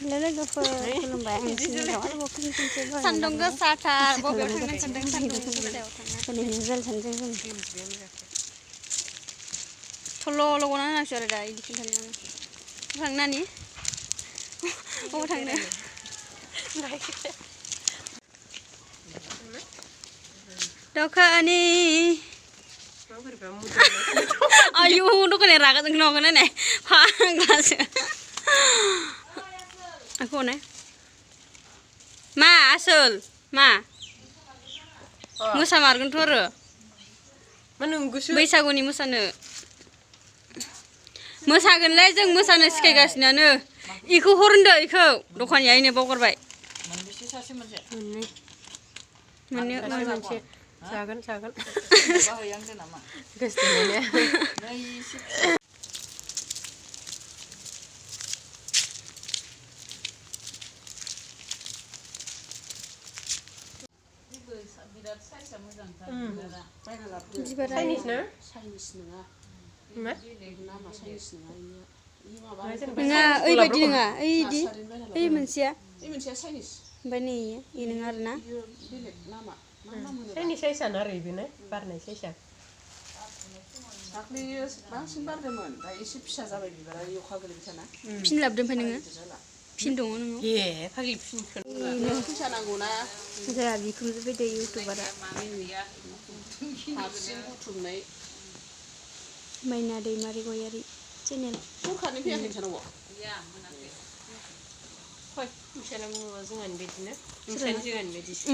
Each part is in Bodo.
लोगोफोर खुलुमबाय आं सान्दुं गोसाथार बबेयाव थांनो सानदों सान्दुं गोसायाव दिनै रिजाल सानदों जों थल' लगना नांसै आरो दा इदि खिन्थानायावनो थांनो नानि बबाव थांनो दखानि आयु दखानि रागा जोंनो हागोन नाय फाग्लासो आंखौ ने मा आसोल मा मोसामारगोनथ' आरो बैसागुनि मोसागोनलै जों मोसानो सिखायगासिनो इखौ हर होनदो इखौ दखानिया इनो बावगारबाय मोननै मोनसे जागोन चाइनिस ना चाइनिस नङा नामा चाइनिस नङा ओइबायदि नङा ओइदि ओइ मोनसेया चाइनिस ओमफ्राय नै इ नङा आरोना बेलेग नामा चाइनिस साइसानो आरो बेनो बारनाय साइसा दाख्लैयो बांसिन बारदोंमोन दा एसे फिसा जाबाय बिबारा अखा गोलैबाय थाना फिन लाबोदों ओमफ्राय नोङो फिन दङ नोङो ए फाग्लि फिनखौ फैसा नांगौना जोंहा बिखुनजो फैदो इउटुबारा हारसिं बुथुमनाय माइना दैमारि गयारि चेनेल सरखारनि फैयाखै नोंसानाव फै नोंसाना बुङो जोंहानि बायदिनो नोंसानि जोंहानि बायदिसो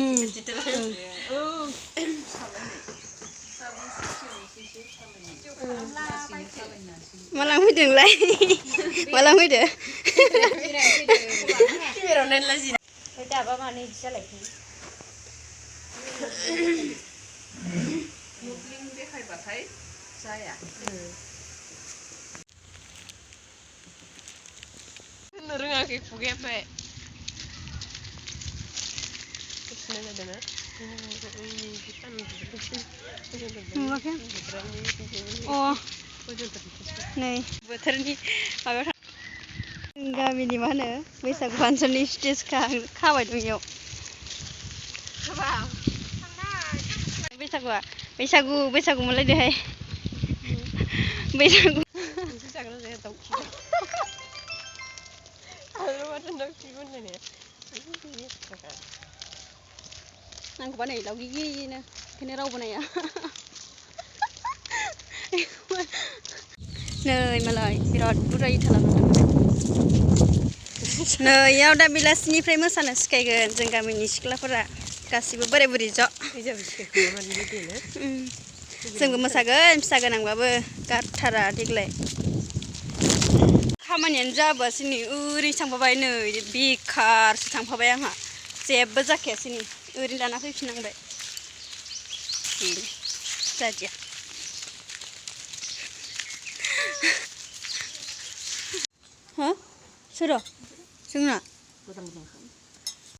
माला फैदोंलाय माला फैदो दाबा मानो इदि जालायखो मुभलिं देखायबाथाय जाया होननो रोङाखै खुगाया ओमफ्राय गोसोनाय जादोंना नै बोथोरनि माबायाव गामिनि मा होनो बैसागु फांसननि स्टेज खाबाय दं इयाव बैसागु मोनलायदोहाय बैसागु जागोन जाया दाउखि आरो माथो दाउखि होनलायनाया आंखौबा नै दाउगिगिनो ओंखायनो रावबो नाया नै मालाय बिराद बुरजा इथा लानानै नै इयाव दा बेलासिनिफ्राय मोसानो सिखायगोन जों गामिनि सिख्लाफोरा गासिबो बोराय बुरि ज' जोंबो मोसागोन फिसा गोनांबाबो गारथारा देग्लाय खामानियानो जाबोआसै नै ओरैनो थांफाबाय नै बेखारसो थांफाबाय आंहा जेबो जाखायासै नै ओरैनो लाना फैफिननांबाय बेनो जादिया हो सोरो जोंना